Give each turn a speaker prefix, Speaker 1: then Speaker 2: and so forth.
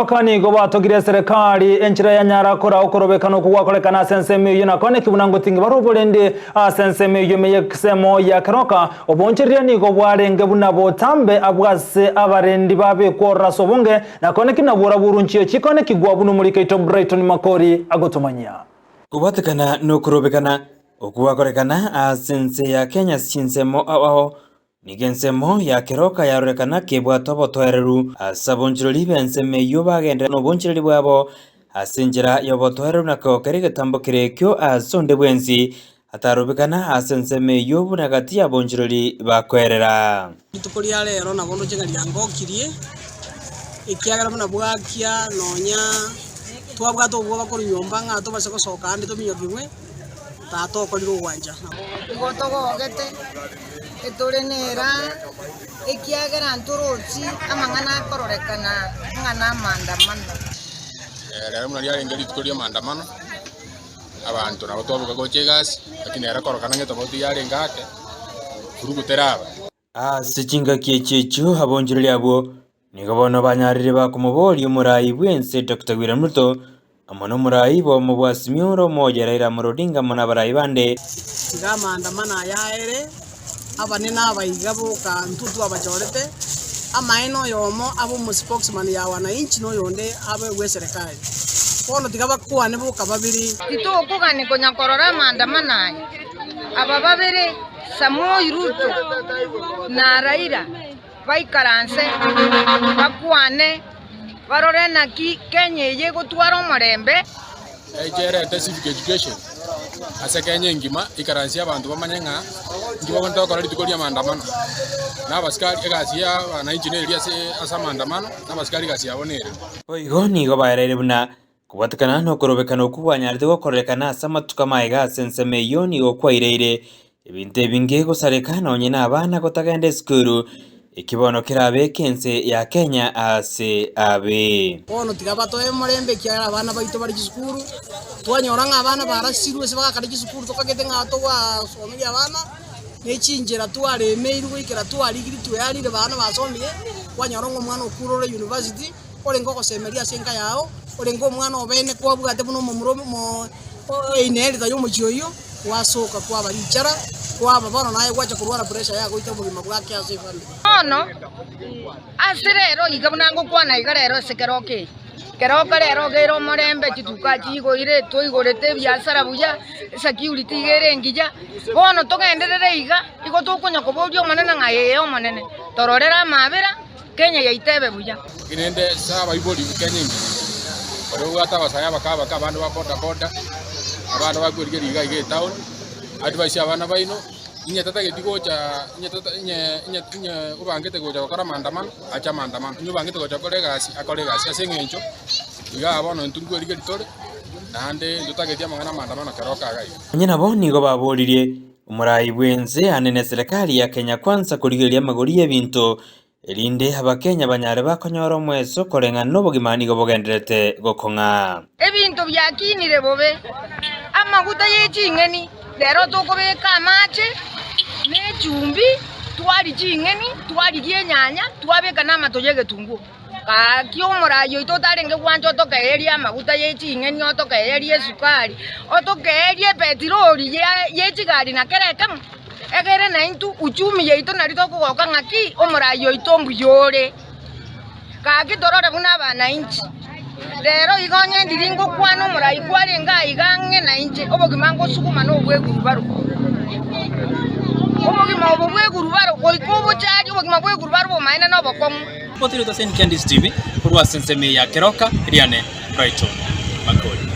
Speaker 1: Keroka nigo batogire eserekari enchera yanyara kora okorobekana okwo gwakorekana ase ensemo eyio na kwane ki buna ngotingi bare oborendi ase ensemo eyio ime y'esemo ya Keroka. Oboonchoreria nigo bwarenge buna botambe abwo ase abarendi babekwa ororo ase obonge na kwane ki nabwo oraburunchie chikone kigwa buna omoriki oito Brighton Makori agotomanyia.
Speaker 2: Kobwatekana nokorobekana okwo gwakorekana ase ense ya Kenya ase chinsemo ao ao, Nigo ensemo ya keroka yarorekana kebwate obotoereru ase abonchoreri b'ensemo eyio bagenderera nobonchoreri bwabo ase enchera y'obotoereru na kogokera egetambo keria ekio ase onde bwensi atarobekana ase ensemo eyio buna gati y'abonchoreri bakoerera.
Speaker 3: Rituko ria rero nabo ndoche ng'a riangokirie, ekiagera buna bwakia nonya twabwate obwoba korwa nyomba ng'a tobase gosoka ande tominyokigwe, Tata okorire ogwancha.
Speaker 4: Igo togogete, etore nera, ekiagera ntorochi amang'ana akororekana ng'a namaandamano.
Speaker 5: Rero buna riarenge rituko ri'amaandamano, abanto nabo twaboka gocha egasi, lakini ere korokana ng'a etofauti yarenge ake, vurugu teraba.
Speaker 2: Ase chingaki echi echio abonchoreria abwo nigo bono banyarire bakomoboria omorai bw'ense Doctor William Ruto amo nomorai bw'omo bwa Azimio la Umoja Raila Amolo Odinga amo nabarai bande.
Speaker 3: Tiga amaandamano aya aere, abanene abaiga boka intwe twabachorete, amaene oyomo abe omospokesman ya wananchi na oyonde abe bw'eserekari. Bono tiga bakwane boka babere.
Speaker 4: Titokogania konya korora amaandamano aya, aba babere. Samoei Ruto na Raila baikaranse bakwane barore naki Kenya eye egotwara omorembe.
Speaker 5: Echerete civic education ase Kenya engima, ikaransie abanto bamanye ng'a inki babwenerete gokora rituko ria amaandamano, na abasikari egasi ya abananchi neri ase ase amaandamano, na abasikari egasi yabo nere.
Speaker 2: Boigo nigo baereire buna Kobwatekana nokorobekana okwo kwanyarete gokorekana ase amatuko amaega ase ensemo eyio nigo kwaireire ebinto ebinge gosareka nonye na abana gotagenda esukuru, eki bono kerabe ekense ya Kenya ase abe.
Speaker 3: Bono tiga batoe omorembe ekiagera abana baito bare chisukuru, twanyora ng'a abana barasirwe ase bagakare chisukuru tokagete ng'a tobasomerie abana, ne chinchera twaremeirwe goikera twarigiri twearire abana basomire, kwanyora ng'a omwana okure ore university. Orenge ogosemeria ase enka yao, orenge omwana obeene kwabwate buna omomura omo einherita y'omochie oyio, gwasoka kwaba richara, kwaba bono naye gwacha korwara pressure yagoita obogima bwake ase efamiri.
Speaker 4: Bono ase rero iga buna ngokwana iga rero ase keroka eye, keroka rero iga ere omorembe, chituka chiigoire, twaigorete ebiasara buya, esecurity iga ere engiya, bono togenderere iga, igo tokonya koboria Omonene ng'a ee Omonene, tororere amaabera. Kenya yaito ebe buya.
Speaker 5: Rende ase abaibori Kenya engima, baria babwate abasae abake abake, abande ba boda boda, abande bakwerigeria iga iga etown, advice abana baino, inye tatageti gocha inye tata inye inye inye obangete gocha gokora maandamano, ache amaandamano, onye obangete gocha gokora egasi, akore egasi ase eng'encho, igaa bono intwe nkwerigeria tore, naende ntotageti amang'ana amaandamano kero oka iga iga.
Speaker 2: Onye nabo nigo baboririe, Omorai bw'ense ane neserekari ya Kenya Kwanza korigereria amagori y'ebinto Erinde Abakenya banyare bakonyora omweso koreng'ana nobogima nigo bogendererete gokong'a.
Speaker 4: Ebinto biakinire bobe, amaguta ye ching'eni, rero tokobeka amache ne echumbi, twaria ching'eni, twarigia enyanya, twabeka na amato y'egetunguo. Gaki omoraai oito otarenge gwancha otokeerie amaguta ye ching'eni, otokeerie esukari, otokeerie epetiroli ye chigari na kera ekemo. Egere naintwe uchumi yaito nari tokogoka ng'aki omorai oito mbuya ore. Gaki torore buna abanainchi. Rero iga onye ndiri ngokwana omorai kwarenge aiga ang'e nainche, obogima ngosuguma nobw'egurubaro. Obogima obo bw'egurubaro goika obochari obogima bw'egurubaro bomaene na obokong'u.
Speaker 2: Otiretwe ase Nkendies TV korwa ase ensemo eye ya Keroka, Riane Brighton Makori.